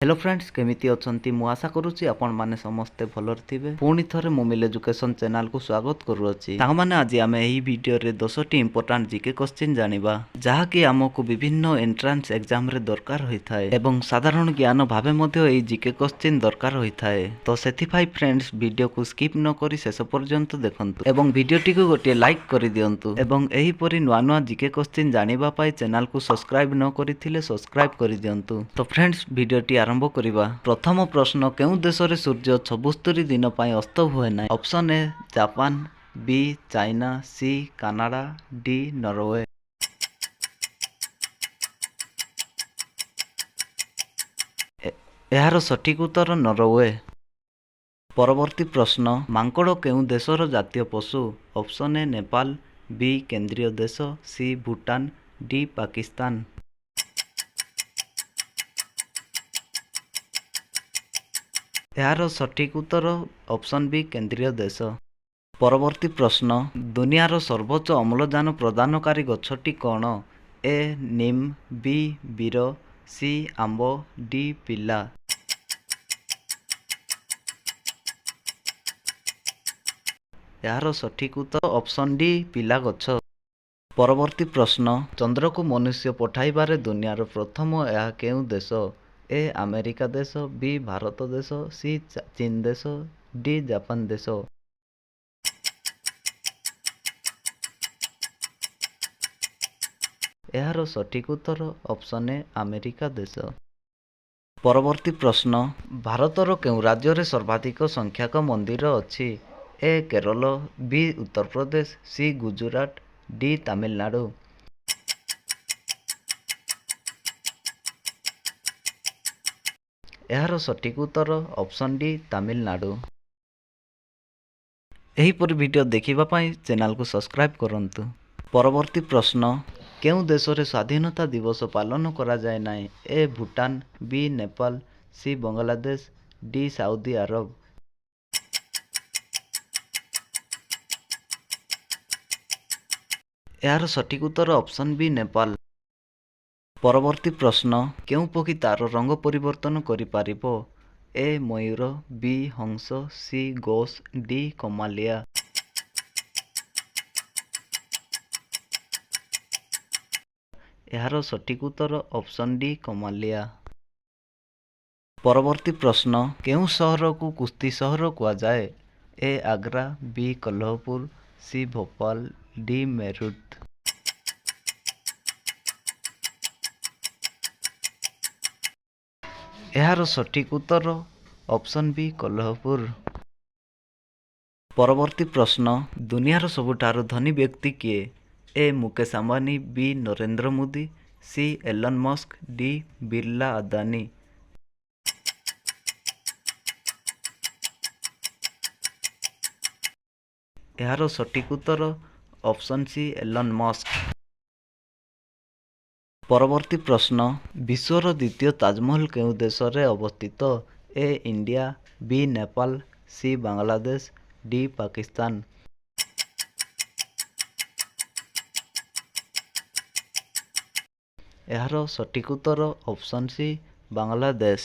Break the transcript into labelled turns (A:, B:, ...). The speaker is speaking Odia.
A: ହ୍ୟାଲୋ ଫ୍ରେଣ୍ଡସ୍, କେମିତି ଅଛନ୍ତି? ମୁଁ ଆଶା କରୁଛି ଆପଣମାନେ ସମସ୍ତେ ଭଲରେ ଥିବେ। ପୁଣି ଥରେ ମୋମିଲ ଏଜୁକେସନ୍ ଚ୍ୟାନେଲକୁ ସ୍ୱାଗତ କରୁଅଛି। ସାଙ୍ଗମାନେ, ଆଜି ଆମେ ଏହି ଭିଡ଼ିଓରେ 10ଟି ଇମ୍ପୋର୍ଟାଣ୍ଟ ଜିକେ କୋଶ୍ଚିନ୍ ଜାଣିବା, ଯାହାକି ଆମକୁ ବିଭିନ୍ନ ଏଣ୍ଟ୍ରାନ୍ସ ଏକ୍ଜାମରେ ଦରକାର ହୋଇଥାଏ ଏବଂ ସାଧାରଣ ଜ୍ଞାନ ଭାବେ ମଧ୍ୟ ଏହି ଜିକେ କୋଶ୍ଚିନ୍ ଦରକାର ହୋଇଥାଏ। ତ ସେଥିପାଇଁ ଫ୍ରେଣ୍ଡସ୍, ଭିଡ଼ିଓକୁ ସ୍କିପ୍ ନ କରି ଶେଷ ପର୍ଯ୍ୟନ୍ତ ଦେଖନ୍ତୁ ଏବଂ ଭିଡ଼ିଓଟିକୁ ଗୋଟିଏ ଲାଇକ୍ କରିଦିଅନ୍ତୁ ଏବଂ ଏହିପରି ନୂଆ ନୂଆ ଜିକେ କୋଶ୍ଚିନ୍ ଜାଣିବା ପାଇଁ ଚ୍ୟାନେଲକୁ ସବସ୍କ୍ରାଇବ୍ ନ କରିଥିଲେ ସବସ୍କ୍ରାଇବ୍ କରିଦିଅନ୍ତୁ। ତ ଫ୍ରେଣ୍ଡସ୍, ଭିଡ଼ିଓଟି ଆରମ୍ଭ କରିବା। ପ୍ରଥମ ପ୍ରଶ୍ନ, କେଉଁ ଦେଶରେ ସୂର୍ଯ୍ୟ 76 ଦିନ ପାଇଁ ଅସ୍ତ ହୁଏ ନାହିଁ? Option A Japan, B China, C Canada, D Norway. ଏହାର ସଠିକ୍ ଉତ୍ତର ନରୱେ। ପରବର୍ତ୍ତୀ ପ୍ରଶ୍ନ, ମାଙ୍କଡ଼ କେଉଁ ଦେଶର ଜାତୀୟ ପଶୁ? ଅପସନ୍ ଏ ନେପାଳ, ବି କେନ୍ଦ୍ରୀୟ ଦେଶ, ସି ଭୁଟାନ, ଡି ପାକିସ୍ତାନ। ଏହାର ସଠିକ୍ ଉତ୍ତର ଅପସନ୍ ବି କେନ୍ଦ୍ରୀୟ ଦେଶ। ପରବର୍ତ୍ତୀ ପ୍ରଶ୍ନ, ଦୁନିଆର ସର୍ବୋଚ୍ଚ ଅମ୍ଳଜାନ ପ୍ରଦାନକାରୀ ଗଛଟି କ'ଣ? ଏ ନିମ୍, ବି ବୀର, ସି ଆମ୍ବ, ଡି ପିଲା। ଏହାର ସଠିକ୍ ଉତ୍ତର ଅପସନ୍ ଡି ପିଲା ଗଛ। ପରବର୍ତ୍ତୀ ପ୍ରଶ୍ନ, ଚନ୍ଦ୍ରକୁ ମନୁଷ୍ୟ ପଠାଇବାରେ ଦୁନିଆର ପ୍ରଥମ ଏହା କେଉଁ ଦେଶ? ଏ ଆମେରିକା ଦେଶ, ବି ଭାରତ ଦେଶ, ସି ଚୀନ ଦେଶ, ଡି ଜାପାନ ଦେଶ। ଏହାର ସଠିକ୍ ଉତ୍ତର ଅପସନ୍ ଏ ଆମେରିକା ଦେଶ। ପରବର୍ତ୍ତୀ ପ୍ରଶ୍ନ, ଭାରତର କେଉଁ ରାଜ୍ୟରେ ସର୍ବାଧିକ ସଂଖ୍ୟକ ମନ୍ଦିର ଅଛି? ଏ କେରଳ, ବି ଉତ୍ତରପ୍ରଦେଶ, ସି ଗୁଜୁରାଟ, ଡି ତାମିଲନାଡୁ। ଏହାର ସଠିକ୍ ଉତ୍ତର ଅପସନ୍ ଡି ତାମିଲନାଡୁ। ଏହିପରି ଭିଡ଼ିଓ ଦେଖିବା ପାଇଁ ଚ୍ୟାନେଲକୁ ସବସ୍କ୍ରାଇବ୍ କରନ୍ତୁ। ପରବର୍ତ୍ତୀ ପ୍ରଶ୍ନ, କେଉଁ ଦେଶରେ ସ୍ୱାଧୀନତା ଦିବସ ପାଳନ କରାଯାଏ ନାହିଁ? A Bhutan, B Nepal, C Bangladesh, D Saudi Arabia. ଏହାର ସଠିକ୍ ଉତ୍ତର ଅପସନ୍ ବି ନେପାଳ। ପରବର୍ତ୍ତୀ ପ୍ରଶ୍ନ, କେଉଁ ପକ୍ଷୀ ତାର ରଙ୍ଗ ପରିବର୍ତ୍ତନ କରିପାରିବ? ଏ ମୟୂର, ବି ହଂସ, ସି ଗୋସ୍, ଡି କମାଲିଆ। ଏହାର ସଠିକ୍ ଉତ୍ତର ଅପସନ୍ ଡି କମାଲିଆ। ପରବର୍ତ୍ତୀ ପ୍ରଶ୍ନ, କେଉଁ ସହରକୁ କୁସ୍ତି ସହର କୁହାଯାଏ? ଏ ଆଗ୍ରା, ବି କୋଲ୍ହାପୁର, ସି ଭୋପାଳ, ଡି ମେରୁଟ। ଏହାର ସଠିକ୍ ଉତ୍ତର ଅପସନ୍ ବି କୋଲ୍ହାପୁର। ପରବର୍ତ୍ତୀ ପ୍ରଶ୍ନ, ଦୁନିଆର ସବୁଠାରୁ ଧନୀ ବ୍ୟକ୍ତି କିଏ? A Mukesh Ambani, B Narendra Modi, C Elon Musk, D Birla Adani. ଏହାର ସଠିକ୍ ଉତ୍ତର ଅପସନ୍ ସି ଏଲନ୍ ମସ୍କ। ପରବର୍ତ୍ତୀ ପ୍ରଶ୍ନ, ବିଶ୍ୱର ଦ୍ୱିତୀୟ ତାଜମହଲ କେଉଁ ଦେଶରେ ଅବସ୍ଥିତ? ଏ ଇଣ୍ଡିଆ, ବି ନେପାଳ, ସି ବାଂଲାଦେଶ, ଡି ପାକିସ୍ତାନ। ଏହାର ସଠିକ୍ ଉତ୍ତର ଅପସନ୍ ସି ବାଂଲାଦେଶ।